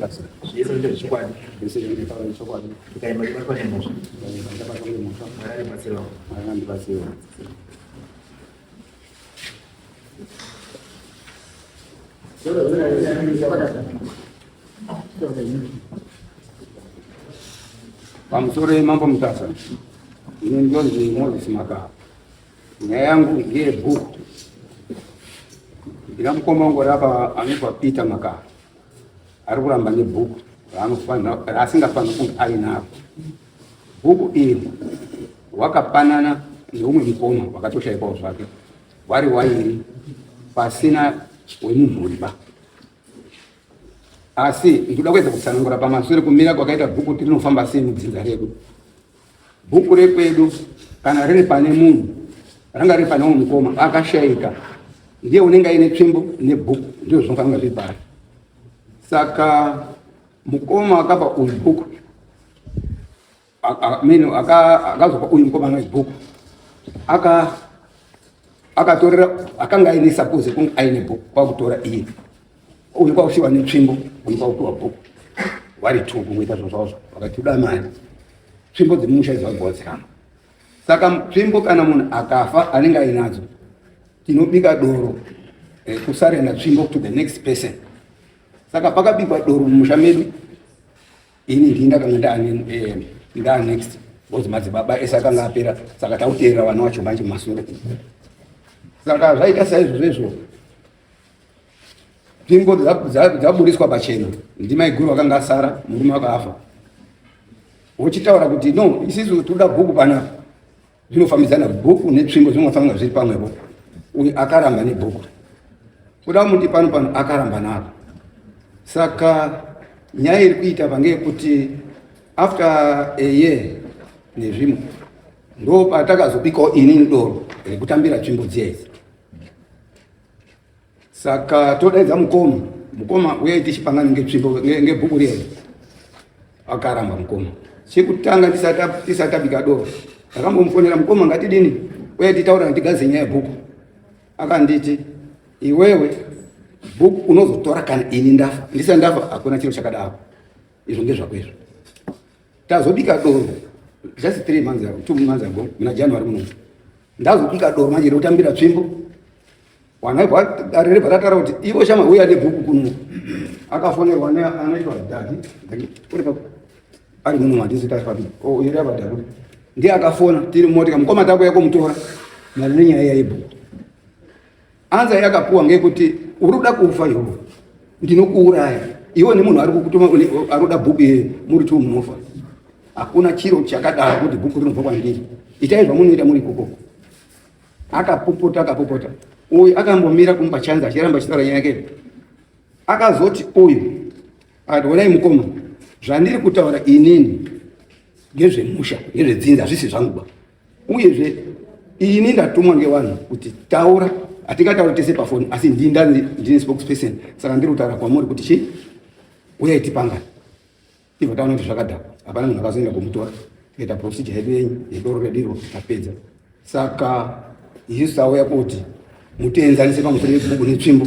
Mutasa. Zvese ndezvechokwadi. Zvese zvandinotaura ichokwadi. Ndikaimba ndibatwa nemhosva. Ndikaimba ndichabatwa nemhosva. Mwari andibatsirewo. Mwari andibatsirewo. Pamusoro yemambo Mutasa, ini ndonzi Moses Makaha. Nyaya yangu ngeyebhuku. Ndina mukoma wangu ari apa anobva Peter Makaha. Ari kuramba nebhuku raasingafaniri kunge ainaro. Bhuku iri wakapanana neumwe mukoma wakatoshaikwawo zvake wari wairi pasina wemumhuri ba. Asi ndinoda kuedza kutsanangura pamasure kumira kwakaita bhuku kuti rinofamba sei mudzinza redu. Bhuku rekwedu kana riri pane munhu ranga riri pane umwe mukoma akashaika ndiye unenge aine tsvimbo nebhuku ndizvo zvinofanira zviri paari. Saka mukoma akapa uyu bhuku meno akazopa uyu mukomana webhuku akatorera akanga aine suppose kunge aine bhuku kwakutora iye uyu kwakusiwa netsvimbo uyu kwakupiwa bhuku vari two kungoita zvinhu zvavo vakati toda mari tsvimbo dzemumusha idzi vabva vadziramba saka tsvimbo kana munhu akafa anenge ainadzo tinobika doro eh, kusarenda tsvimbo to the next person saka pakabikwa doro mumusha medu ini ndini ndakanga ndaane eh, ndaa next because madzibaba ese akanga apera saka takuteerera vana wacho manje mumasure saka zvaita saizvozvo izvo nzvimbo dzaburitswa pachena ndimaiguru vakanga asara murume wakafa wochitaura kuti no isisu toda bhuku panapa zvinofambidzana bhuku netsvimbo zvinofanira zviri pamwepo uyu akaramba nebhuku kuda muti pano pano akaramba naro saka nyaya iri kuita pange yekuti after a year nezvimwe ndo patakazobikawo inini doro rekutambira tsvimbo dziya idzi saka todaidza mukoma mukoma uyai tichipangana ngetsvimbo ngebhuku riya akaramba mukoma chekutanga tisati tabika doro ndakambomufonera mukoma ngatidini uye titaura tigaze nyaya yebhuku akanditi iwewe bhuku unozotora kana ini ndafa ndisati ndafa hakuna chiro chakadaro izvo ngezvako izvo tazobika doro just three months ago 2 months ago muna January muno ndazobika doro manje rekutambira tsvimbo wanaibva dare rebva rataura kuti ivo shama uya nebhuku kuno akafonerwa anoitwa dhadhi uri papo ari muno handisi tafapi oh, iri apa dhadhi ndiye akafona tiri mumotika mukoma takuya komutora mari nenyaya yebhuku anza yakapuwa ngekuti uri kuda kufa iwe ndinokuuraya iwe nemunhu ari kukutuma ari kuda bhuku iye muri tu munofa hakuna chiro chakadaro kuti bhuku rinobva kwandiri itai zvamunoita muri ikokoko akapopota akapopota uyu akambomira kumupa chanza achiramba achitaura nyaya yake akazoti uyu akati onai mukoma zvandiri kutaura inini ngezvemusha ngezvedzinza hazvisi zvangu ba uyezve ini ndatumwa ngevanhu kuti taura hatingatauri tese pafoni asi ndini ndini spokesperson saka ndiri kutaura kwamuri kuti chii uyai tipangane tibva taona kuti zvakadhakwa hapana munhu akazoenda kumutora tikaita procedure yedu yenyu yedoro redu iro tapedza saka isu tauya kuti mutienzanise pamusoro pebhuku netsvimbo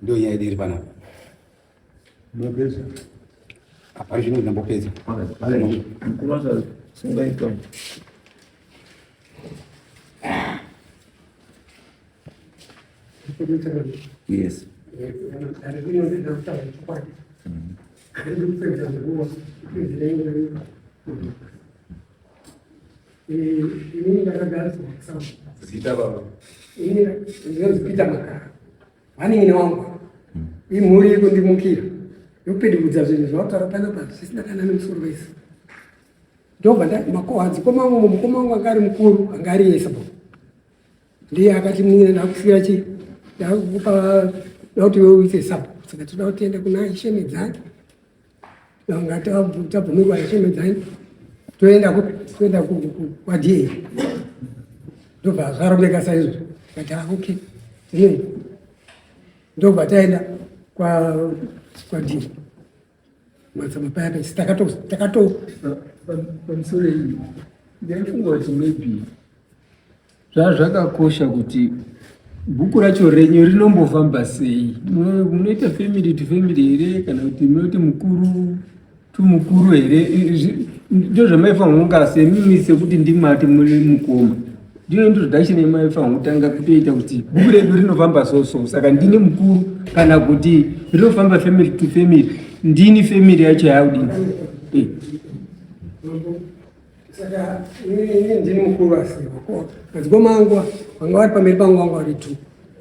ndio nyaya yedu iri panapa Mapedza. Hapana zvino ndambopedza. Mukuru sungaitwa. Yes. Inini ndakagariswa kuSouth. Zita baba. Ini ndinonzi Peter Makara. Vanin'ina wangu imhuri yekundimukira yopedikudza zvinhu zvavataura panapa zvisina kana nemusoro wese. Ndobva ndati makohanzi mukoma wangu mukoma wangu anga ari mukuru anga ari yese bo. Ndiye akati munin'ina ndakusiyira chi ndakupa ndakuti iwe uite sabhuku saka toda kuti tiende kuna Ishe Medzani. Tanga tabvumirwa Ishe Medzani toenda toenda kwaDA. Ndobva zvarongeka saizvozvo tikati ah, okay tinoenda. Ndobva taenda kwa kwaDA. Matsamba paya paya takato takato pamusoro iyi ndaifunga kuti maybe zvaa zvakakosha kuti Bhuku racho renyu rinombofamba sei? Munoita family to family here kana kuti munoti mukuru to mukuru here? Ndozvamaifanira kunga semimi sekuti ndimati muri mukoma. Ndiyo introduction yamaifanira kutanga kutoita kuti bhuku redu rinofamba so so. Saka ndini mukuru kana kuti rinofamba family to family. Ndini family yacho yakudini? Eh. Saka ini ndini mukuru asi madzikoma angu vanga vari pamberi pangu vanga vari two.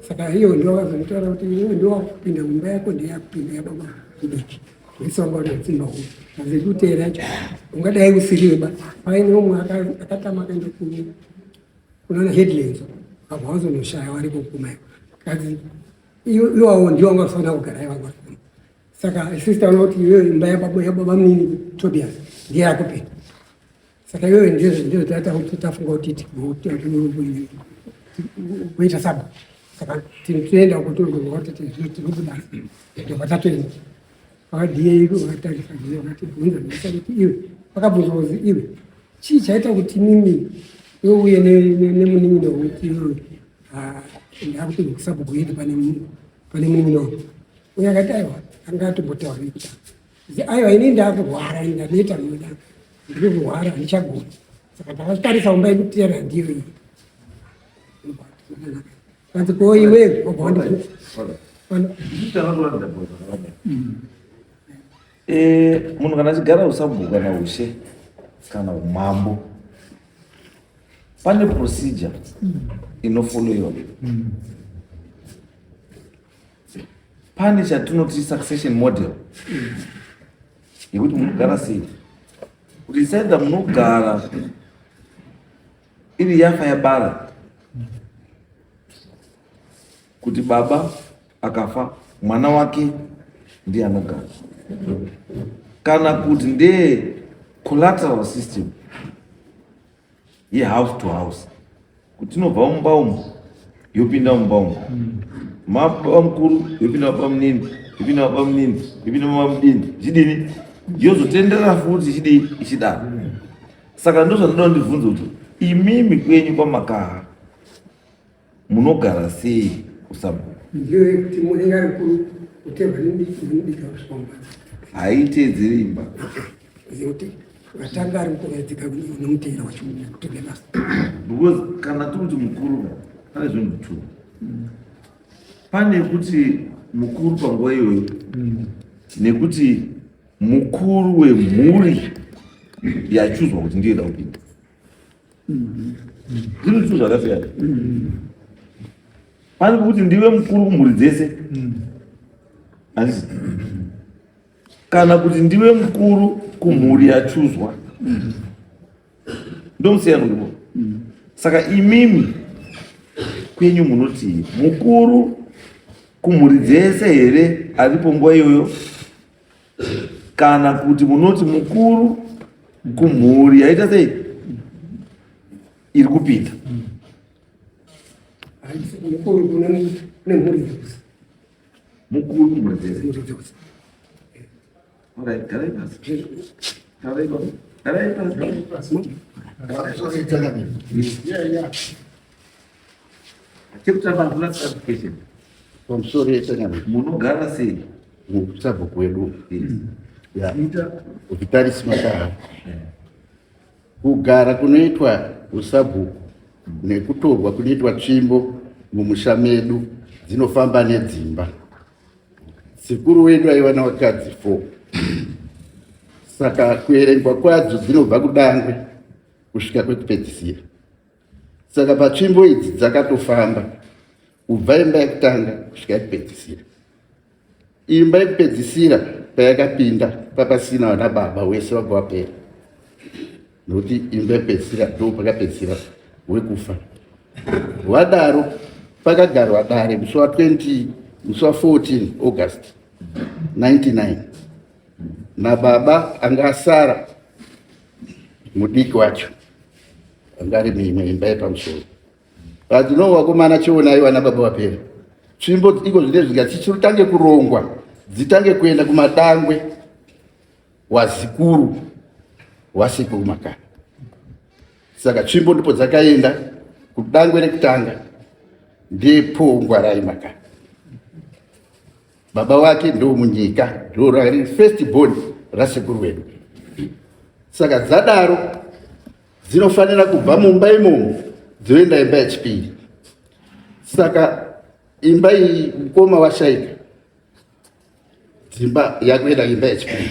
Saka iyo ndiyo vakazonditaura kuti iwe ndiwo wakupinda mumba yako ndiyo yakupinda yababa mudiki. Vese vanga vari matsimba huru. Asi kuteera yacho ungadai usiriwe ba. Paine umwe akatama akaenda kunana Headlands abva vazonoshaya variko kuma iko. Kadzi iwawo ndiwo vanga vafanira kugara ivanga vari kuma. Saka isusu taona kuti iwewe imba yababa yababa munini Tobias ndiye yakupinda. Saka iwewe ndizvo ndizvo tata tafunga kuti kuita saba. Saka tinoenda uko tiri kuti tinobuda ndobva tatoenda. Vakadiye iko vakatarisa ndiye vakatibvunza ndisa kuti iwe vakabvunzwa kuzi iwe chii chaita kuti mimi iwe uye nemunin'ina wekuti iwe ndakuti kusabhuku yedu pane pane munin'ina wangu. Uyo akati aiwa anga atombotaura nekutanga. Aiwa ini ndakurwara ini ndaneta muda ndiri kurwara handichagoni. Saka ndakatarisa umba yekutera ndiyo iyi. Kanzi ko iwe wabva wandibvunza. Eh, munhu kana achigara usabhuku kana ushe kana umambo pane procedure inofoloyiwa pane chatinoti succession model yekuti munogara sei kuti isaida munogara iri yafa yabara kuti baba akafa mwana wake ndiye anogara kana kuti ndeye collateral system yehouse to house kuti inobva mumba umu yopinda mumba umu mababa mukuru yopinda baba munini yopinda baba munini yopinda baba mudini ichidini yozotenderera futi ichidii ichidaro saka ndozvandinoda ndibvunze kuti imimi kwenyu kwamakaha munogara sei kusabhuku? Ndiyo yekuti munenge ari mukuru kuterwa nemudiki kusvika mumbatso. Haiteedzeri imba. Yekuti vatanga ari mukuru adzika unomuteera wacho kutoge basa. Because kana tiri kuti mukuru pane zvinhu two. Pane kuti mukuru panguva iyoyo nekuti mukuru wemhuri yachuzwa kuti ndiyo ida kupinda. Zviri zvinhu zvakasiyana. Pane kuti ndiwe mukuru kumhuri dzese. Handiti? Kana kuti ndiwe mukuru kumhuri yachuzwa. Ndomusiyano uripo. Saka imimi kwenyu munoti mukuru kumhuri dzese here aripo nguva iyoyo kana kuti munoti mukuru kumhuri yaita sei iri kupinda mukuru kumhuri dzese. Alright, garai pasi. Garai pasi. Garai pasi. Yeah. Chekutanga hakuna clarification. Pamusoro yetangamiro. Munogara sei? Musabhuku wedu. Yes. Yeah. Vitalis Makaha. Kugara kunoitwa usabhuku nekutorwa kunoitwa tsvimbo mumusha medu dzinofamba nedzimba. Sekuru wedu aiva navakadzi 4. Saka kuerengwa kwadzo dzinobva kudangwe kusvika kwekupedzisira. Saka patsvimbo idzi dzakatofamba kubva imba yekutanga kusvika yekupedzisira. Imba yekupedzisira payakapinda papasina vana baba wese vabva vapera, nokuti imba yekupedzisira ndo pakapedzisira wekufa. Vadaro pakagarwa dare musi wa 20 musi wa 14 August 99 nababa anga asara mudiki wacho anga ari muimwe imba yepamusoro but no vakomana chionai vana baba vapera tsvimbo iko zvine zvinga chichitange kurongwa dzitange kuenda kumadangwe wazikuru wasekuru makara saka tsvimbo ndipo dzakaenda kudangwe rekutanga. Ndiye Ngwarai Makara. Baba wake ndo munyika, ndo rari first born rasekuru wedu. Saka dzadaro dzinofanira kubva mumba imomo dzoenda imba yechipiri. Saka imba iyi mukoma washaika, dzimba yakuenda imba yechipiri.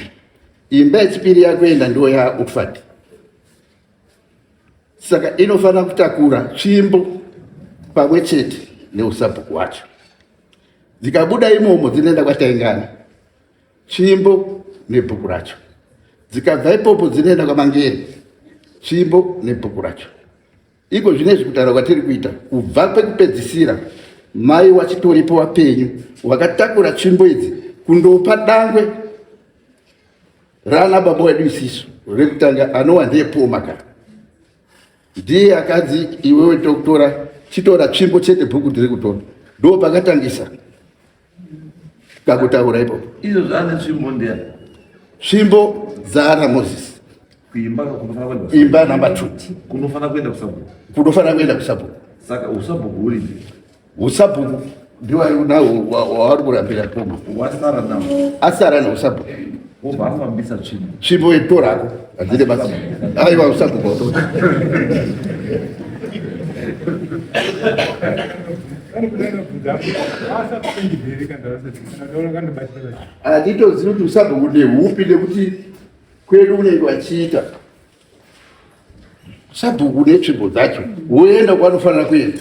Imba yechipiri yakuenda ndiyo yaUtford. Saka inofanira kutakura tsvimbo pamwe chete neusabhuku wacho. Dzikabuda imomo dzinoenda kwaTaingana, tsvimbo nebhuku racho. Dzikabva ipopo dzinoenda kwaMangere, tsvimbo nebhuku racho. Iko zvinezvi kutaura kwatiri kuita, kubva pekupedzisira mai wachitoripo wapenyu wakatakura tsvimbo idzi kundopa dangwe rana baba wedu isisu rekutanga, anova ndiye Paul Makara. Ndiye akadzi iwewe tokutora, chitora tsvimbo chete, bhuku tiri kutora. Ndo pakatangisa kakutaura ipopo. Izvo zvaane tsvimbo ndiani? Tsvimbo dzaana Moses. Kuimba kunofanira kuenda. Imba namba 2 kunofanira kuenda kusabhuku. Kunofanira kuenda kusabhuku. Saka usabhuku huripi? Usabhuku ndiwo ari nawo waari kurambira poma. Wasara nawo. Asara neusabhuku. Wobva afambisa tsvimbo. Tsvimbo yetorako hadzine basa. Aiwa, usabhuku watora. Handitozivi kuti usabhuku ndehupi, nekuti kwedu unenge wachiita sabhuku netsvimbo dzacho woenda kwanofanira kuenda.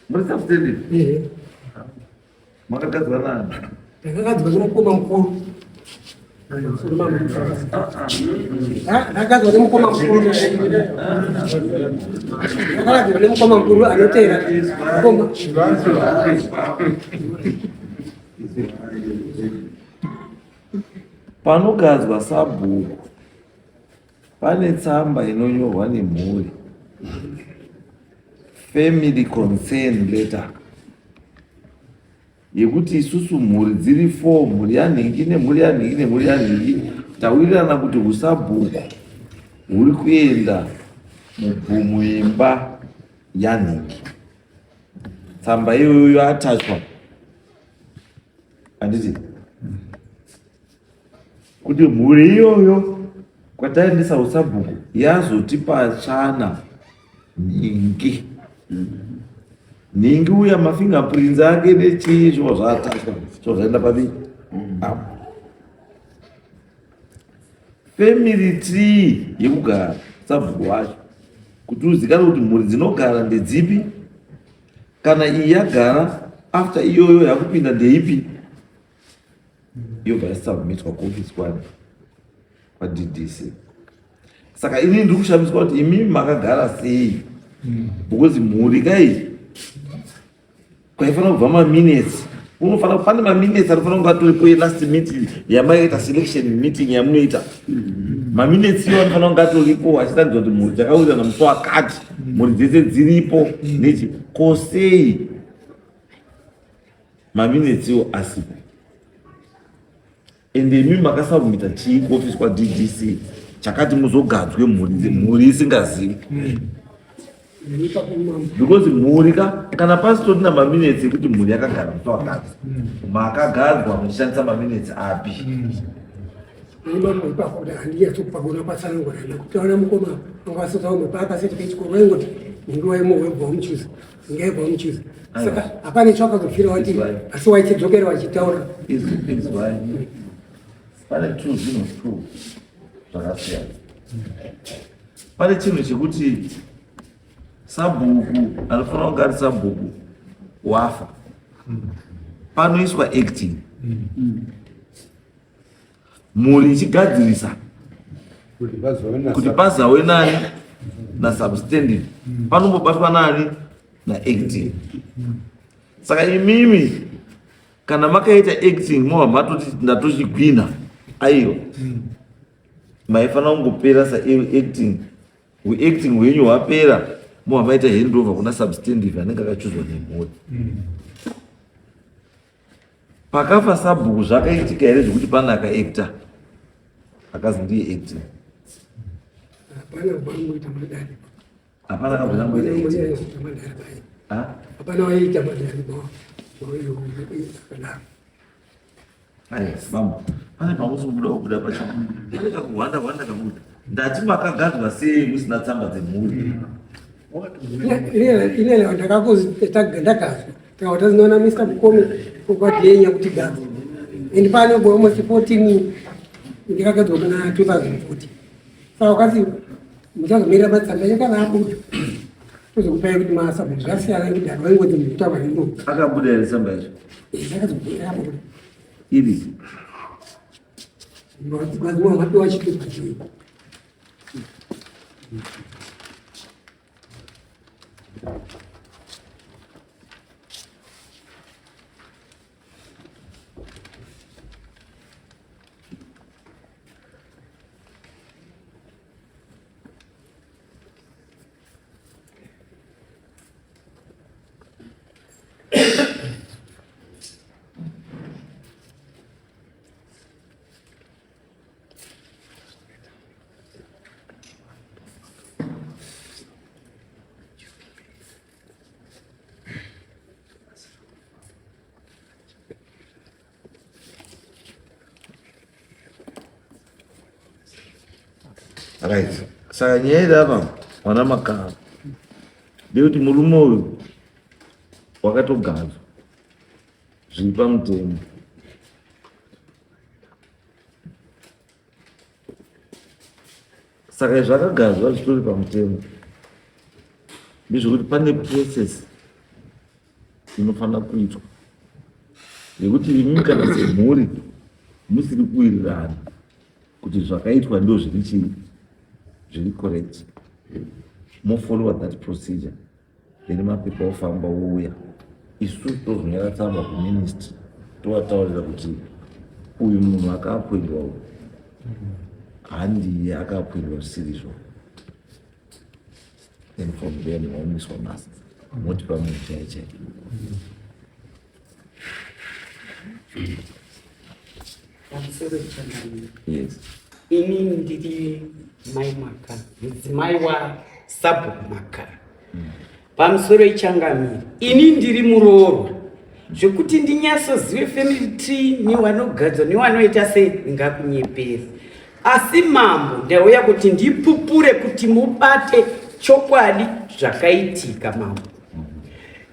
Muri substantive? Makagadzwa nani? Ndakagadzwa nemukoma mukuru. Ndakagadzwa nemukoma mukuru. Ndakagadzwa nemukoma mukuru anoteera mukoma. Panogadzwa sabhuku pane tsamba inonyorwa nemhuri, family concern letter, yekuti isusu mhuri dziri four, mhuri yanhingi nemhuri yanhingi nemhuri yanhingi, tawirirana kuti usabhuku huri kuenda muimba yanhingi. Tsamba iyoyo yoatachwa, handiti, kuti mhuri iyoyo kwataendesa usabhuku yazotipa tsvana nhingi nhingi uya, mafingerprints ake nechii zvinhu zvaatachwa, zvo zvaenda pavi apo family tree yekugara sabhuku wacho, kuti uzikanwe kuti mhuri dzinogara ndedzipi. Kana iyi yagara, after iyoyo yakupinda ndeipi, yobva yasubmitwa kuofisi kwani kwaDDC. Saka inini ndiri kushamiswa kuti imimi makagara sei, because mhuri kai kwaifanira kubva maminutes, unofanira pane maminutes anofanira kunge atoripo elast meeting yamaita, selection meeting yamunoita. Maminutes iwo anofanira kunge atoripo achiratidza kuti mhuri dzakawirirana musi wakati, mhuri dzese dziripo nechi kosei. Maminutes iwo asipo. Ende imi makasubmita chii kuofisi kwaDDC chakati muzogadzwe mhuri isingazivi? Because mhuri ka, kana pasitorina maminutes ekuti mhuri yakagara musi wakati, makagadzwa muchishandisa maminutes api? Mambo ipapo kuti handinyatso-pagona patsanangura nekuti mukoma anga paakaseti pechikoro vaingoti nguva imo webva wamuchuza, ngaibva wamuchuza. Saka hapana chawakazobvira wati, asi waichidzokera wachitaura. Izwai, pane two zvinhu two zvakasiyana. Pane chinhu chekuti sabhuku anofanira kunge ari sabhuku wafa, panoiswa acting, mhuri ichigadzirisa kuti pazawe nani nasubstantive, panombobatwa nani naacting. Saka imimi kana makaita acting, mova matoti ndatochigwina. Aiwa, maifanira kungopera saacting. Uacting hwenyu hwapera, mova maita handover kuna substantive anenge akachuzwa nemhuri. Pakafa sabhuku zvakaitika here zvekuti pane akaacta akazi ndiye acting? Hapana kwamboita madare. Hapana kamboita madare. Hapana waiita madare akadaro. Aye, bambo. Pane pamusi kubuda kubuda pacho. Pane kakuhwanda hwanda kabuda. Ndati makagadzwa sei musina tsamba dzemhuri? Inele ndakazwa tikaona zinoona Mr. Mukome kwadienya kuti gadzwa. And pane almost 14 ndakagadzwa muna 2014. Saka wakati muchazomirira matsamba enyu kana abuda tozokupai kuti masabhuku zvasiyana nekuti vanhu vaingoti munhu kutaura nendo. Akabuda here tsamba yacho? Ndakazobuda akabuda. Iri. Mazimwa mapiwa chitupa chii. Right. Saka nyaya iri apa mwana makava ndeyekuti murume uyu wakatogadzwa zviri pamutemo. Saka izvi zvakagadzwa zvitori pamutemo ndezvekuti pane process inofanira kuitwa yekuti imi kana semhuri musiri kuwirirana kuti zvakaitwa ndo zviri chii zviri correct mofollowa that procedure then mapepa ofamba wouya isu tozonyora tsamba kuministry tovataurira kuti uyu munhu akaappointwa uyu handiye akaappointwa zvisirizvo then from there maomiswa basa motipa munhu chai chai Pamusoro changamire. Yes. Ini ndiri mai Maka, mudzimai wasabhuku Maka. Pamusoro ichangamire. Ini ndiri muroorwa. Zvekuti ndinyatsozive family tree newanogadzwa newanoita sei ndingakunyepera. Asi mambo ndauya kuti ndipupure kuti mubate chokwadi zvakaitika mambo.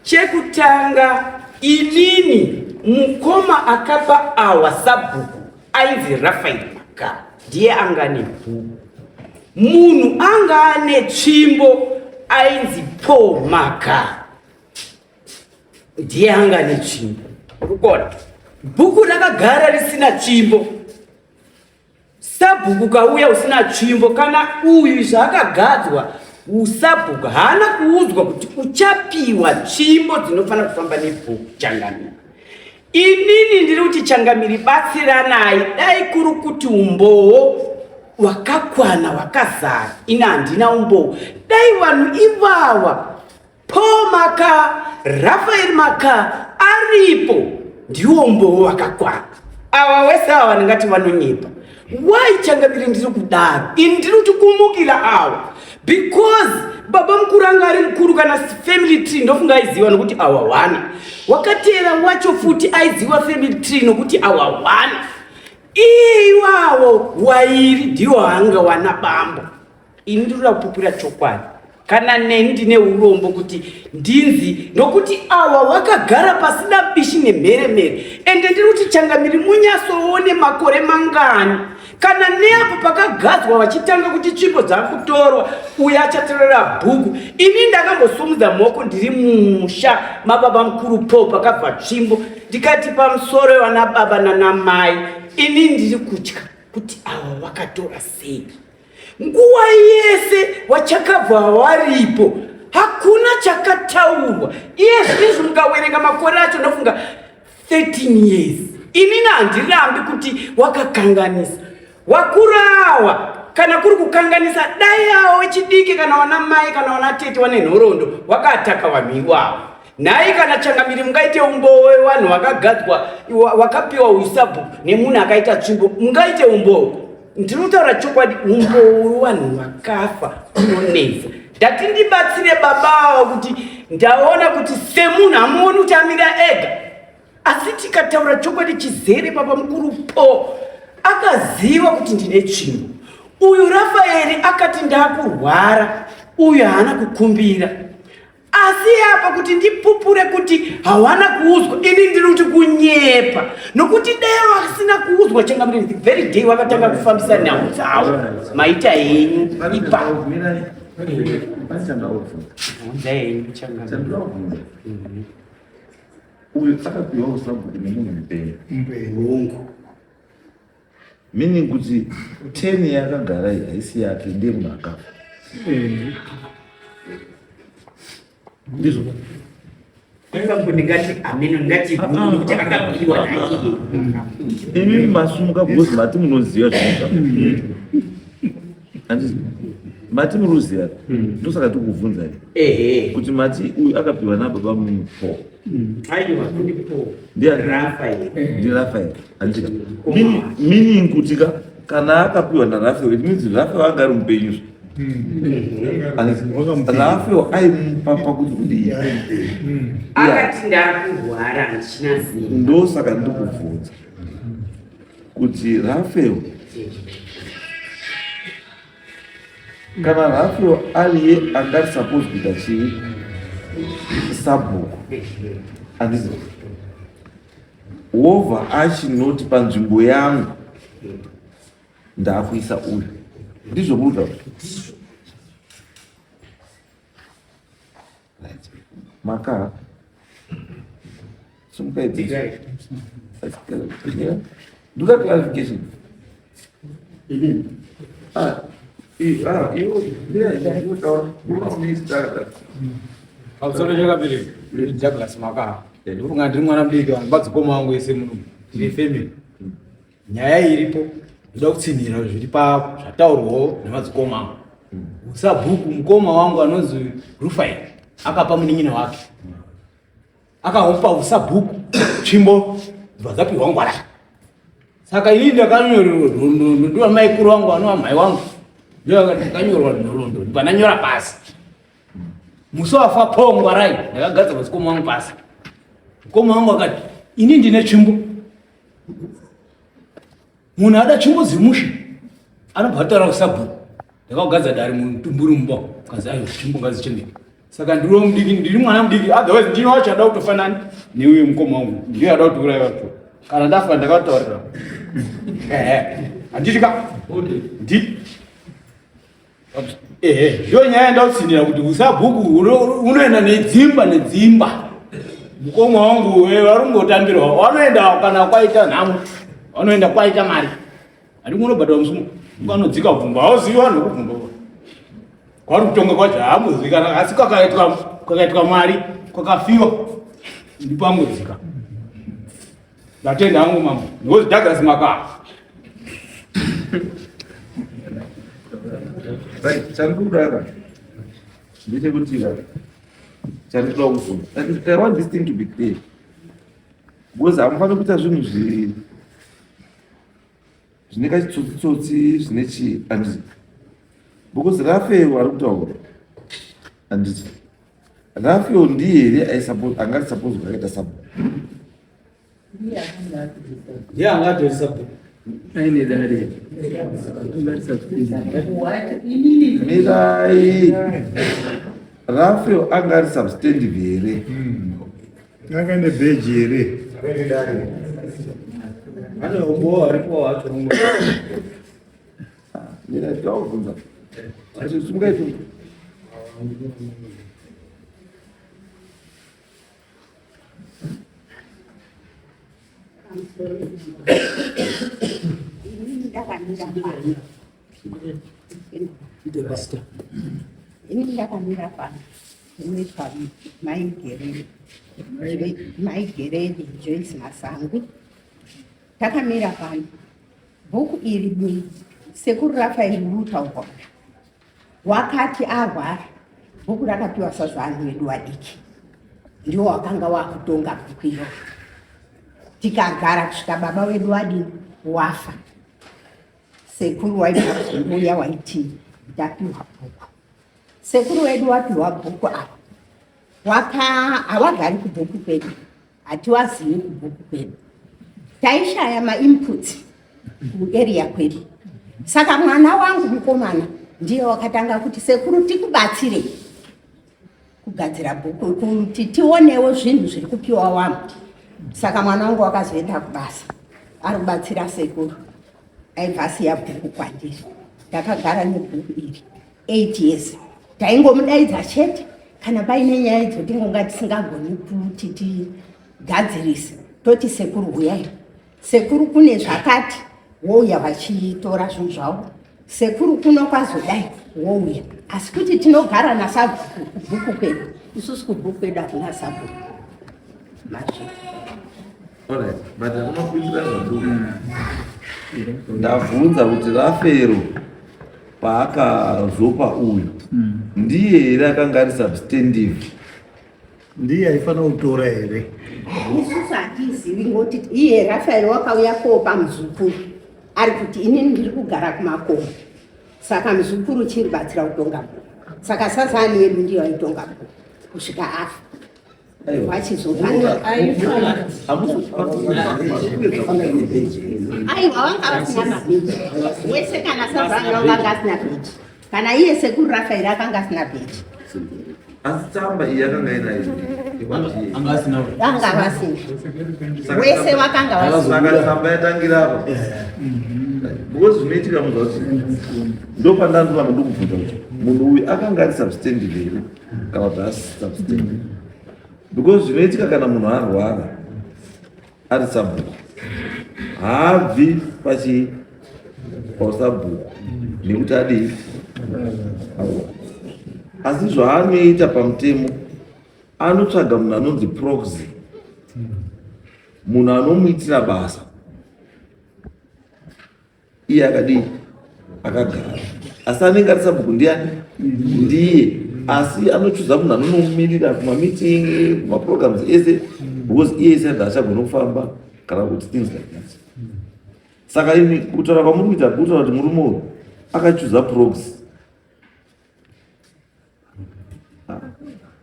Chekutanga inini mukoma akapa awa sabhuku ainzi Rafael Maka ndiye anga ane bhuku. Munhu anga ane tsvimbo ainzi Paul Maka ndiye anga ane tsvimbo. Urikuona? Bhuku rakagara risina tsvimbo. Sabhuku kauya usina tsvimbo kana uyu zvaakagadzwa usabhuku haana kuudzwa kuti uchapiwa tsvimbo dzinofanira kufamba nebhuku changamiri. Inini ndiri kuti changamiri batsiranai dai kuri kuti umbowo wakakwana wakazara ini handina umbowo dai vanhu ivava Paul Maka, Rafael Maka aripo ndiwo umbowo wakakwana. Ava wese ava ndingati vanonyepa. Why changamire ndiri kudaro? Ini ndiri kuti kumukira awa because baba mukuru anga ari mukuru kana family tree ndofunga aiziva nokuti awa wana. Wakateera wacho futi aiziva family tree nokuti awa wana. Iwawo wairi ndiwo anga wana bambo. Ini ndiri kuda kupupura chokwadi kana neni ndine urombo kuti ndinzi nokuti awa wakagara pasina bishi nemheremhere ende ndiri kuti changamiri munyasoone makore mangani kana neapo pakagadzwa vachitanga kuti tsvimbo dzakutorwa uyo achatorera bhuku ini ndakambosumudza maoko ndiri mumusha mababa mukuru po pakabva tsvimbo ndikati pamusoro vana baba nanamai ini ndiri kutya kuti awa wakatora sei Nguva yese wachakabva waripo hakuna chakataurwa. Iye zvinezvi mukawerenga makore acho ndofunga 13 years. Inini handirambi kuti wakakanganisa wakurawa kana kuri kukanganisa dai awo wechidiki kana wana mai kana wana tete wane nhoroondo wakataka vanhu iwawo nhai kana changamiri mungaite umbowo wevanhu vakagadzwa wakapiwa usabhuku nemunhu akaita tsvimbo mungaite umbowo. Ndiri kutaura chokwadi, umbowo wevanhu vakafa unonetsa. Ndati ndibatsire baba ava kuti ndaona kuti semunhu hamuoni kuti amira ega, asi tikataura chokwadi chizere, baba mukuru po akaziva kuti ndine tsvimbo. Uyu Rafaeri akati ndakurwara, uyu haana kukumbira. Asi apa kuti ndipupure kuti hawana kuudzwa, ini ndiri kuti kunyepa, nokuti dai vasina kuudzwa changamire, the very day vakatanga kufambisa nhau dzavo. Maita henyu ipa bvunza henyu changamire. Uyu akapiwa usabhuku nemunhu mupenyu. Hongu. Meaning kuti 10 yakagara iyi haisi yake, ndiye munhu akafa. Ndizvo. Ipapo ndingati ameno, ndingati hongu, nokuti akapiwa naiye. Imi masumuka because mati munoziva zvinoita. Handiti mati muruziva, ndosaka tikubvunzai kuti mati uyu akapiwa nababa mupo. Aiwa, kundipo. Ndiani? Rafael. NdiRafael, handiti? Meaning kuti ka kana akapiwa naRafael, it means Rafael anga ari mupenyu. Handiti Rafael aimupa pakuti kudii? Akati ndakurwara, handichina simba. Ndosaka ndikubvunza kuti Rafael, kana Rafael ariye angari suppose kuita chii, sabhuku, handiti, wobva achinoti panzvimbo yangu ndaakuisa uyu, ndizvo muri kutaura? Right. Maka sumukai. Ndoda clarification. Ah, ah, iwo iwo taura. Pamusoro chakabiri, Douglas Makaha. Ndikufunga ndiri mwana mudiki, vanhu vadzikoma vangu ese muno tiri family. Nyaya iripo, ndoda kutsinhira zviri pa zvataurwawo nemadzikoma angu. Usabhuku mukoma wangu anonzi Rufai akapa munin'ina wake, akamupa usabhuku, tsvimbo dzibva dzapiwa ngwara. Saka inini ndakanyorerwa nhoroondo ndiwa maikuru wangu anova mhai wangu, ndakanyorwa nhoroondo ndibva ndanyora pasi. Musi wafa po ngwarai, ndakagadza madzikoma wangu pasi. Mukoma wangu akati, ini ndine tsvimbo, munhu ada tsvimbo dzemusha anobva ataura kusabhuku. Ndakakugadza dare mutumburi mumba, kazi ayo tsvimbo ngadzichengete. Saka ndiri mudiki, ndiri mwana mudiki, otherwise ndini wacho ada kutofanana neuye mukoma wangu, ndiye ada kutiuraya wacho kana ndafa. Ndakataurira, ehe, handiti ka ndi ehe, ndiyo nyaya yandautsinira kuti usabhuku unoenda nedzimba nedzimba. Mukoma wangu vari kungotambirwa, vanoenda kana kwaita nhamo, vanoenda kwaita mari, handi kunobhadhara musumo, vanodzika bvumba, hauzivi vanhu vekubvumba kwari kutonga kwacho haamuzivikana, asi kwakaitwa mari, kwakafiwa, ndipo angodzika. Ndatenda hangu mambo, ndikozi Douglas Makaa. Right, chandikuda ndechekuti chandinoda kubvunza, I want this thing to be clear because hamufaniri kuita zvinhu zvine kachitsotsi-tsotsi, zvine chi, handiti? Because Rafael ari kutaura, handiti Rafael ndiye here angari suppose kuti akaita sabhuku? Ndiye angatori sabhuku. Aine dare. Mirai, Rafael anga ari substantive here? Anga nebheji here? Ane umbowo aripo wacho. Mirai, taubvunza. Sungai. Ini ndakamira pano. Ini ndakamira pano. Ndinoitwa Mai Gereri, Mai Gereri Joyce Masangu. Takamira pano. Bhuku iri ni sekuru Rafael Rutaurwa. Wakati arwara, bhuku rakapiwa sazvanhu vedu vadiki. Ndiwo wakanga wakutonga bhuku iroro. Tikagara kusvika baba vedu vadini wafa. Sekuru waibva kuzombuya waiti ndapiwa bhuku. Sekuru wedu wapiwa bhuku apa waka hawagari kubhuku kwedu, hatiwazivi kubhuku kwedu, taishaya mainputs kuarea kwedu. Saka mwana wangu mukomana ndiye wakatanga kuti sekuru tikubatsire kugadzira bhuku kuti tionewo zvinhu zviri kupiwa wangu. Saka mwana wangu wakazoenda kubasa ari kubatsira sekuru, aibva asiya bhuku kwandiri. Ndakagara nebhuku iri 8 years, taingomudaidza chete kana paine nyaya idzo tingonga tisingagoni kuti tigadzirise, toti sekuru huyai, sekuru kune zvakati, wouya vachitora zvinhu zvavo, sekuru kuno kwazodai, wouya. Asi kuti tinogara nasabhuku kubhuku kwedu, isusu kubhuku kwedu hakuna sabhuku. Mazvita. Alright, but hakuna kuitira zvaduku. Ndabvunza kuti Rafero paakazopa uyu ndiye here akanga ari substantive? Ndiye aifanira kutora here? Isusu hatizivi ngoti iye Rafael wakauya kopa muzukuru ari kuti inini ndiri kugara kumakomo, saka muzukuru chiri batsira kutonga bhuku. Saka sasani yedu ndiyo aitonga bhuku kusvika afa. Vachizopanda aiwa vanga vasina mabheji wese, kana sazani vanga asina bheji, kana iye sekuru Rafael akanga asina bheji. Asi tsamba iyi akanga inayo. Anga asina. Vanga vasina wese, wakanga vasina. Saka tsamba yatangira apa. Because zvinoitika munhu kuti ndopandandoramba ndokubvunza kuti munhu uyu akanga ari substantive here kana kuti haasi substantive. Because zvinoitika kana munhu arwara ari sabhuku, haabvi pachi pausabhuku nekuti adii arwara. Asi zvaanoita pamutemo, anotsvaga munhu anonzi proxy, munhu anomuitira basa iye akadii akagara, asi anenge ari sabhuku ndiani? Ndiye. Asi anochuza munhu anonomumirira kumameeting, kumaprograms ese, because iye isati achagona kufamba kana kuti things like that. Saka imi kutaura kwamuri kuita, kutaura kuti murume uyu akachuza proxy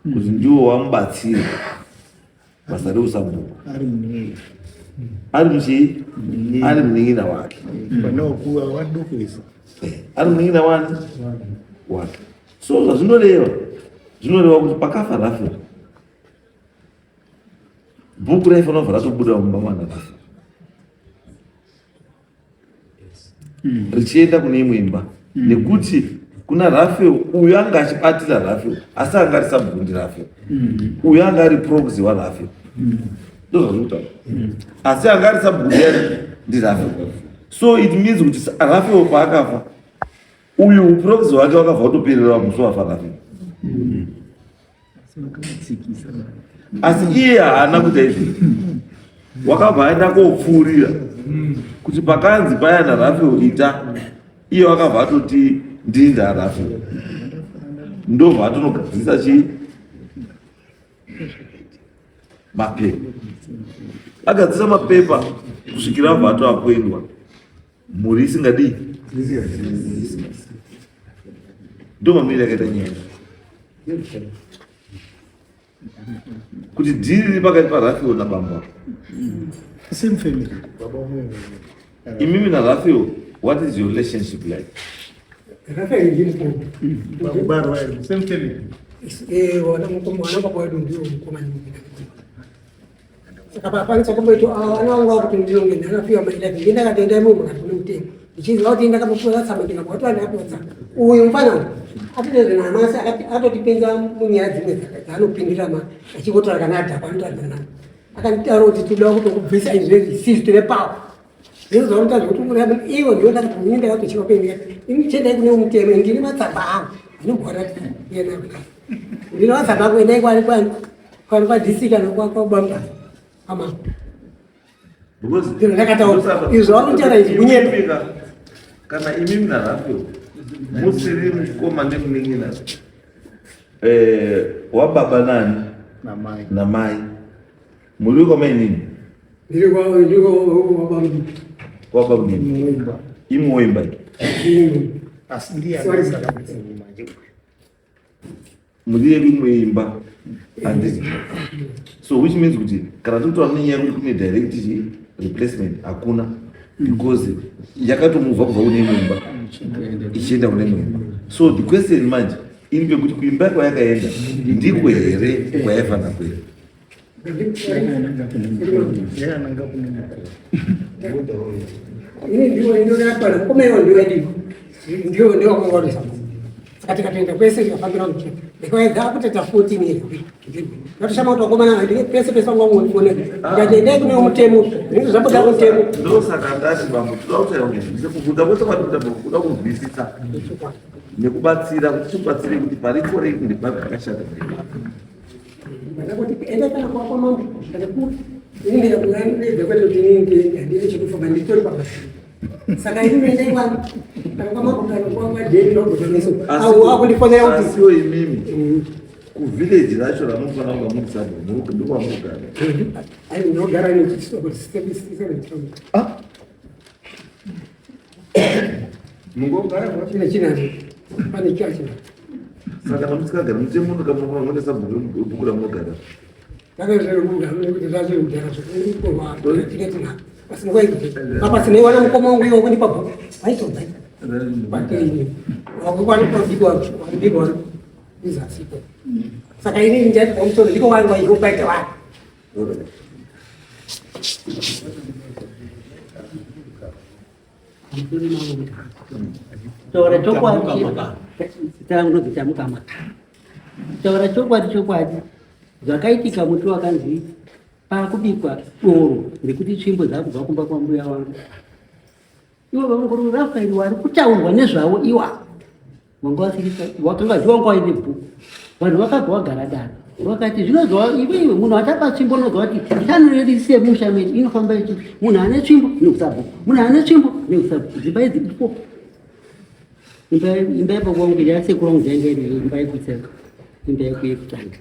kuti ndiwo wamubatsira basa reusabhuku Ari munei? Ari muchii? Ari munin'ina wake. Panokuwa wadukuisa. Ari munin'ina wani wake. So zvazvinoreva, zvinoreva kuti pakafa Rafael, bhuku raifanira kubva ratobuda mumba mwana Rafael richienda kune imwe imba, nekuti kuna Rafael uyu anga achibatira Rafael, asi anga ari sabhuku ndiRafael, uyu anga ari proxy waRafael. Ndozvazviri kutaura. Asi anga ari sabhuku ndiyani? NdiRafael. So it means kuti Rafael paakafa, uyu uproxy wake wakabva kutoperera musi wafa Rafael. Asi iye haana kuita izvi, wakabva aenda kopfuurira kuti pakanzi paya naRafael ita, iye wakabva atoti ndini ndaRafael, ndobva atonogadzirisa chii, mapepa. Agadzirisa mapepa kusvikira abva atoakwendwa, mhuri isingadii. Ndo mamiriro akaita nyaya, kuti dhiri riri pakati paRafael nabambo. Same family. Baba umwe. Imimi naRafael, what is your relationship like? Rafael ndiye mukoma. Vakubarwa here? Same family. Eh, wana mukoma, wana baba wedu ndiwo mukoma nemukoma. Saka papa chakamboitwa vana vangu vakuti ndinonge ndakapiwa maida ndinge ndakatoenda imomo kana kune mutemo ndichiziva kuti ndakamupiwa tsamba, ndikabatwa, ndakapiwa tsamba. Uyu mufana uyu atitezvenamasi akatotipinza munyaya dzimwe dzaanopindira ma achingotaura kana adhakwa anotaridza navo. Akanditaura kuti toda kutokubvisa izvezvi, isisu tine power. Zvino zvakuita zvekuti uraya ivo ndivo ndakati ini ndakatochiva kuenda ini chiendai kune mutemo, ndine matsamba angu anobhora kuenda kudai, ndine matsamba angu, endai kwani kwani kwani kwaDC kana kwabamba ama. Because Ndino ndakataura izvo vakutaura izvi kunyepa. Kana imimi naRafael musiri mukoma nemunin'ina wababa nani? Namai. Namai, muri kwamainini? Ndiri kwa ndiri kwababa mudiki. Kwababa mudiki. Muimba. Imwe woimba iyi. Asi ndiye anasara mupfumi manje uyu. Muri yedu imwe imba handiti? So which means kuti kana tinotaura nenyaya yekuti kune direct chi replacement hakuna because yakatomuvha kubva kune imwe imba ichienda kune imwe imba. So the question manje iri pekuti kuimba kwayakaenda ndiko here kwayaifanira kuenda? Ini ndiwo inorakwana mukoma iwo ndiwo idiko ndiwo ndiwo wakangwarisa saka tikatoenda kwese tikafambira muchini ndikaedza kutoita 14 years ndatoshama kuti vakomana ndine pese pese vanga vangondifonera ndikati endai kune mutemo zvinenge zvabuda mutemo. Ndosaka ndati bambo toda kutaura kunzwisisa kubvunza kwese kwatikuita kuda kunzwisisa nekubatsira kuti tikubatsire kuti pari correct ndepapi pakashata. Kuti enda kana kwa mambo kana kupi ini ndikakuedza kwete kuti ini handine chekufamba nditori pabasa saka ini ndoenda ikwani kana kwa mambo kana kwa kwadheni ndogotoneso au akundifonera kuti asiwo imimi kuvillage racho ramunofanira kunga muri sabhuku ndokwamugara. Ai ndinogara nechisoko 77 Ah. Mungogara chine chinani pane chacho. Saka kana musikagari mutemo unokamunofanira kuenda sabhuku bhuku ramunogara. Apa sinaiwana mukoma wangu iwo kundipa bhuku vaitobva wakwanibikwa izasipo saka inini ndati pamusoro ndiko wangu iwo paita wani. Taura chokwadi, zita rangu ndonzi Tamuka Makara. Taura chokwadi, chokwadi zvakaitika muti wakanzi pakubikwa doro nekuti tsvimbo dzakubva kumba kwambuya wangu. Ivo vamukuru Rafaeri wari kutaurwa nezvavo iwa wanga wasiri wakanga ziwa wanga waine bhuku. Vanhu vakabva vagara dare vakati zvinozwa iwe munhu atapa tsvimbo unozwa kuti shanu yedu semusha medu inofamba ichi munhu ane tsvimbo nekusabhuku munhu ane tsvimbo nekusabhuku dzimba idzi ifo imba imba yebaba wangu yasekuru wangu yainge iri imba yekutsenga imba yekutanga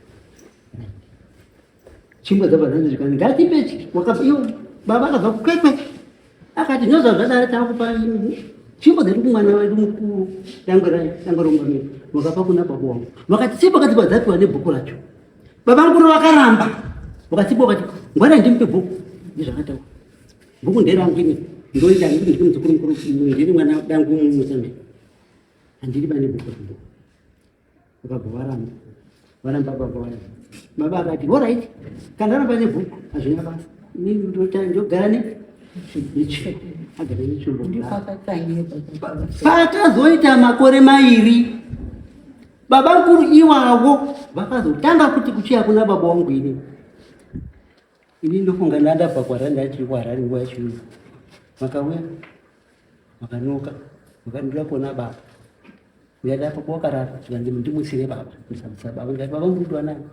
tsvimbo dzabva dzanzi zvikanzi ngatipe wakabva iwo baba akabva kukwekwe akati ndozva zvadaro takupa tsvimbo dzedu kumwana wedu mukuru dangwe dangwe romumba wakapa kuna baba wangu vakati tsvimbo kadzipa dzapiwa nebhuku racho baba mukuru vakaramba vakatsiba vakati ngwana ndimupe bhuku ndizvakataura bhuku nderangu ini ndoita ndiri ndiri muzukuru mukuru ndiri mwana dangu mumusame handiri pane bhuku rangu vakabva varamba varamba baba vaya baba akati alright kana ramba nebhuku hazvina basa inini ndogara netsvimbo agara netsvimbo. Pakazoita makore mairi baba mukuru iwavo vakazotanga kuti kuchiya kuna baba wangu ini ini ndofunga ndandabva kuHarare ndachiri kuHarare nguva yacho iyo vakauya vakanoka vakandira kuona baba ndikati apa wakarara zvikanzi ndimusire baba ndisamutsa baba ndikati baba muri kudiwa nani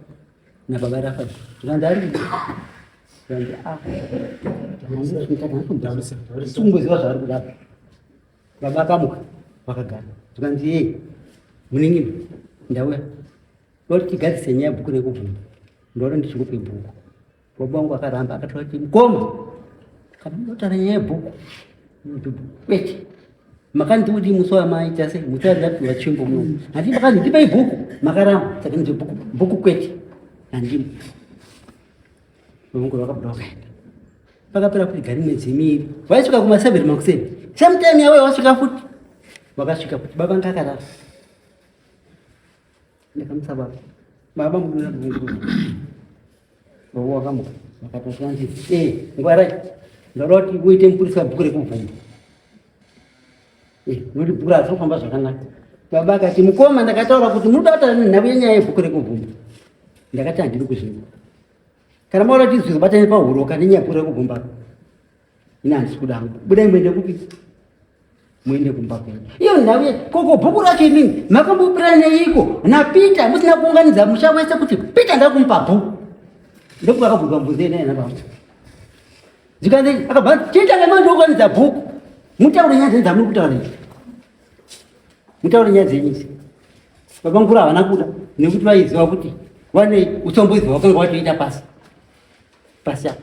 nababa Rafael zvikanzi ari zvikanzi a sikungoziva zvaari kuda baba akamuka vakagara zvikanzi ye munin'ina ndauya ndoti tigadzise nyaya yebhuku rekubvuma ndoda ndichikupe bhuku. Baba wangu akaramba akatora kuti mukoma kana unotaura nyaya yebhuku kwete makanzi kuti musi wamaita sei musi wandapiwa tsvimbo muno handi makanzi ndipai bhuku makaramba saka ndizo bhuku bhuku kwete handimo. Baba vakabuda vakaenda pakapera kuti gari mwedzi miiri vaisvika kuma7 makuseni same time yavo vasvika futi vakasvika kuti baba ngakarara ndakamutsa baba baba mudura bvungu baba wakamuka vakatozvanzi e ngwarai ndoda kuti uite mupurisa bhuku rekubvuma nokuti bhuku racho kufamba zvakanaka. Baba akati mukoma ndakataura kuti munoda kutaura nenhau yenyaya yebhuku rekubvuma ndakati handidi kuzvinwa kana maona kuti zvizobatane pahuro kana nenyaya yebhuku rekubvuma ini handisi kuda hangu budai muende kupi muende kumba kwenyu iyo nhau koko bhuku racho imini makambopira neiko naPeter musina kuunganidza musha wese kuti Peter ndakumupa bhuku ndokuti akabvunzwa mubvunzo yenaye nababa zvikanzi akabva chiita ngemandounganidza bhuku mutaure nyaya dzenyu dzamuri kutaura idzi mutaure nyaya dzenyu idzi baba mukuru havana kuda nekuti vaiziva kuti vane utsomboidzi hwakanga watoita pasi pasi apa.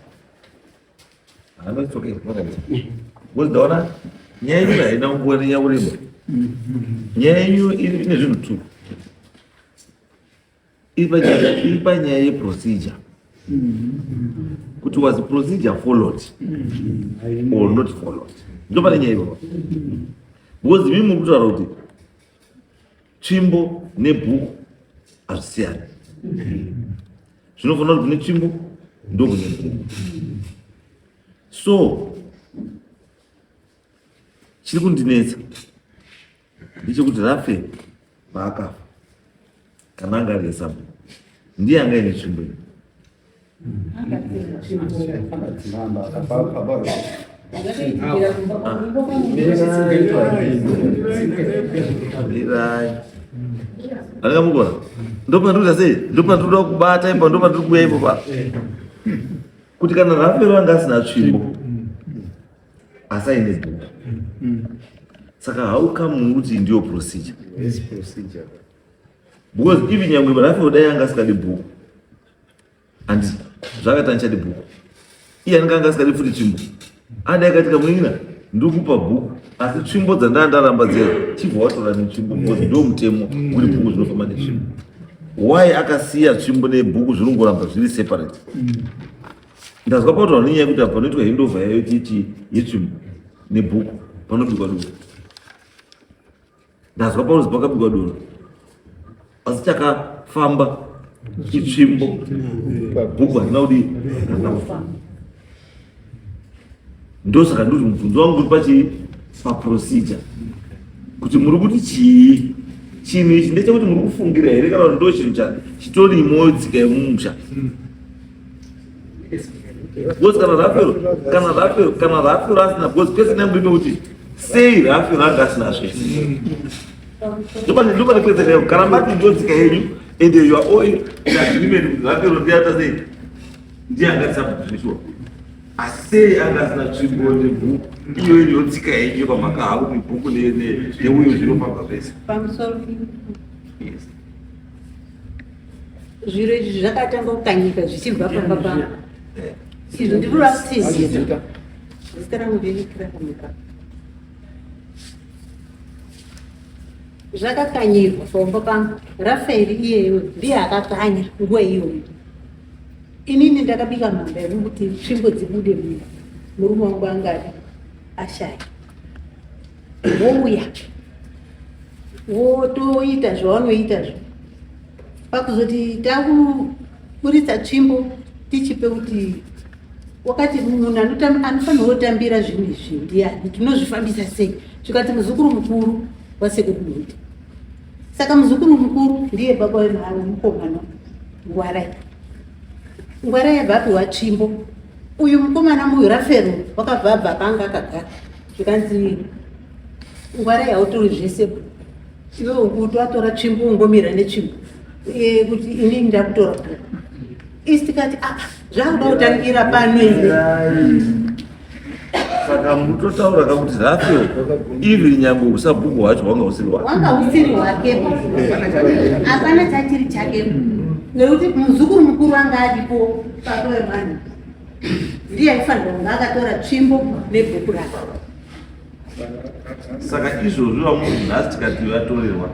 Ah, no, it's okay. Okay. What's the honor? Nyaya yenyu haina nguva neyakureba. Nyaya yenyu ine zvinhu two. Iri panyaya yeprocedure. Kuti was the procedure followed or not followed. Ndo pane nyaya ipapo. Because imi muri kutaura kuti tsvimbo nebhuku hazvisiyani. Zvinofanira kuti kune tsvimbo ndokune bhuku. So chiri kundinetsa ndechekuti Rafe paakafa kana anga ari sabhuku ndiye anga aine tsvimbo iyi. Mirai. Anenge mukona. Ndopandikuita sei? Ndopandikuda kubata ipo ndopandiri kuuya ipo pa. Kuti kana Rafero anga asina tsvimbo asi aine bhuku. Saka how come kuti ndiyo procedure? This procedure. Because even nyangwe Rafero dai anga asikadi bhuku. And zvakati andichadi bhuku. Iye anenge anga asikadi futi tsvimbo. Adai akati kamunin'ina ndikupa bhuku asi tsvimbo dzandaa ndaramba dziya chibva watora netsvimbo because ndo mutemo uri bhuku zvinofamba netsvimbo. Why akasiya tsvimbo nebhuku zvinongoramba zviri separate? Ndazwa pautaura nenyaya yekuti apa panoitwa handover yayo chichi yetsvimbo nebhuku panobikwa doro. Ndazwa pauzi pakabikwa doro asi chakafamba itsvimbo bhuku harina kudii harina kufamba. Ndosaka ndiri mubvunzo wangu uri pachii paprocedure kuti muri kuti chii chinhu ichi ndechekuti muri kufungira here kana kuti ndo chinhu chitorimo tsika yemumusha. Because kana Rafero kana Rafero kana Rafero asina because kwese ndambo kuti sei Rafero anga asina zvese. Ndopane ndopane kwese leo kana mati ndo tsika yenyu and you are all in agreement kuti Rafero ndiye ata sei ndiye anga asina asi sei anga asina tsvimbo nebhuku iyo iriyo tsika yenyu yepamakaha kuti bhuku neuyo zvinofamba zvese. Pamusoro. Yes. Zviro izvi zvakatanga kukanyika zvichibva pamba pangu. Izvo ndiri kutsinhira. Zita rangu ndini Kiramuka. Zvakakanyirwa pamba pangu. Rafaeri iyeyo ndiye akakanya nguva iyoyo. Inini ndakabika mhamba yekuti tsvimbo dzibude mumba. Murume wangu angadi ashaya. Wouya wotoita zvawanoita zvo pakuzoti takuburitsa tsvimbo tichipe kuti wakati munhu anofanirwa kutambira zvinhu izvi ndiani, tinozvifambisa sei? Zvikati muzukuru mukuru wasekuru Muti. Saka muzukuru mukuru ndiye baba wemukomana Ngwarai. Ngwarai abva apiwa tsvimbo. Uyu mukomana muyu Rafero wakabva abva panga akagara. Zvikanzi Ngwarai hautori zvese, iwe ukuti watora tsvimbo ungomira netsvimbo kuti inini ndakutora bhuku. Isi tikati ah, zvakuda kutangira pano here? Saka mutotaura ka kuti Rafero even nyangwe usabhuku hwacho hwanga husiri hwake. Wanga husiri hwakepo, hapana chachiri chakepo, nekuti muzukuru mukuru anga aripo baba wemwana ndiye aifanirwa kunge akatora tsvimbo nebhuku rake. Saka izvozvo vamunhu nhasi tikati vatorerwa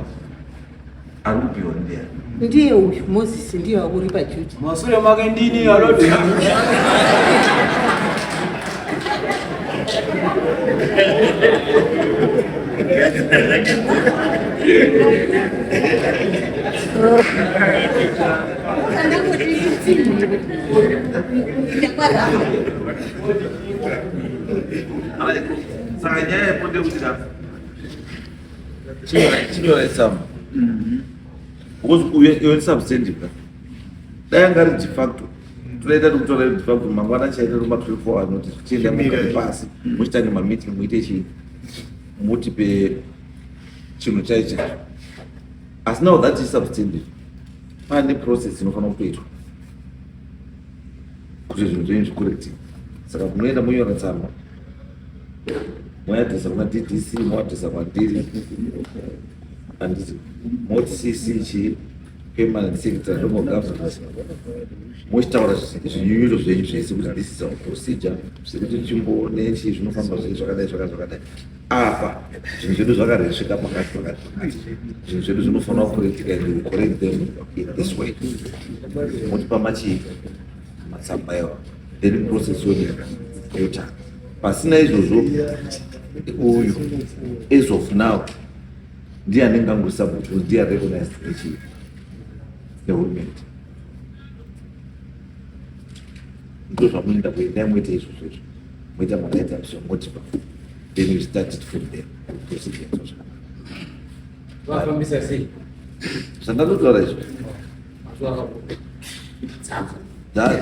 ari kupiwa ndiani? Ndiye uyu Moses, ndiye uri pajuti. Masure make ndini aloti. Saka nyaya yepo ndeyekuti ka chinyora tsamba because uyo iwe substantive ka dai anga ari de facto todaita tikutora de facto mangwana chaita toma 24 hours notice tichienda mugare pasi muchitange mameeting muite chii mutipe chinhu chaicho chaicho asi now that is substantive pane process inofanira kutoitwa kuti zvinhu zvenyu zvikorektiwe. Saka munoenda monyora tsamba moyadhisa kuna DDC moadhisa kwandiri handiti moti CC chii Permanent secretary local government mochitaura zvinyunyuto zvenyu zvese kuti this is our procedure zvekuti nzvimbo nechi zvinofamba zvei zvakadai zvakadai zvakadai apa zvinhu zvedu zvakaresvika pakati pakati pakati zvinhu zvedu zvinofanira kukorektika and we correct them in this way motipa machii matsamba iwa then process yodeka yotanga pasina izvozvo uyu as of now ndiye anenge angori sabhuku ndiye recognized nechii nehurumende ndo zvamunoenda kuendai muite izvozvo izvo moita mawrite-ups motipa then you start it from there procedure zvakanaka Vafambisa sei? Zvandatotaura izvo.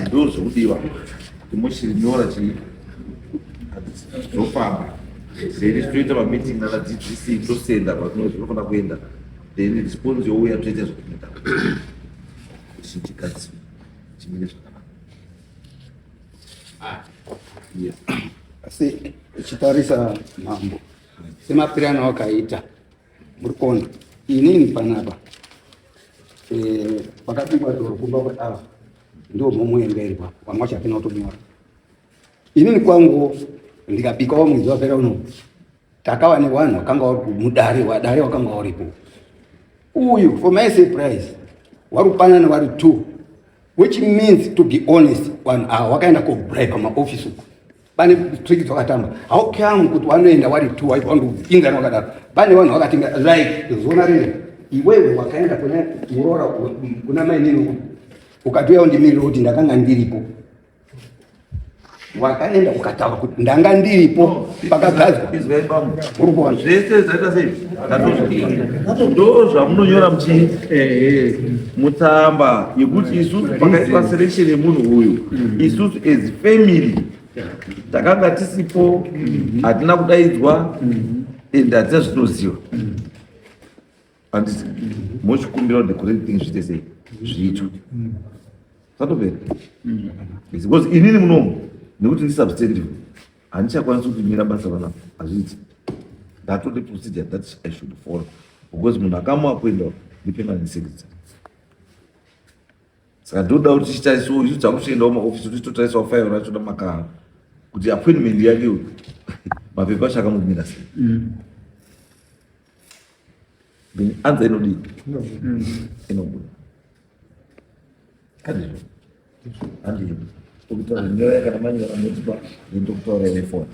Ndo zvekudiwa kuti mochinyora chii zvofamba then toita mameeting nana ddc tosenda kwatinofanira kuenda then response youya toita zvatinoita kuti chigadzirwe chimire zvakanaka. Asi uchitarisa mambo semapirano wakaita muri kuona inini panapa eh, pakabikwa doro kumba kweava ndiwo momuemberwa wanga uchapinda kutonyora inini kwangu ndikabikawo mwedzi wapera uno takava nevanhu wakanga uri mudare wadare wakanga uripo uyu for my surprise wari kupanana vari two which means to be honest vanhu ava wakaenda kobribe maofisi uku pane trick dzakatamba how come kuti wanoenda wari two waiti wandopinzana wakadaro pane vanhu vakatinga like zona rino iwewe wakaenda kuna muroora kuna mainini ukati uya undimirire kuti ndakanga ndiripo wakaenda ukataura kuti ndanga ndiripo pakagadzwa uri kuona zvese zvaita sei ndo zvamunonyora muchii mutsamba yekuti isusu pakaitwa selection yemunhu uyu isusu as family takanga tisipo hatina kudaidzwa and hatina zvatinoziva handiti mochikumbira kuti the correct thing zviite sei zviitwe zvatopera because inini munomu nekuti ndisubstantive handichakwanisi kuti mira basa panapa hazviiti ndatode procedure that i should follow because munhu akamuapoinda ndipermanent secretary saka ndoda kuti tichitarisawo isu takuchiendawo maofisi kuti totarisawo fairo racho namakaha kuti appointment yake mapepa acho akamumira sei then anza inodii inobuda handizvo handizvo tokutaura nyaya kana manyora motipa then tokutaura nefoni.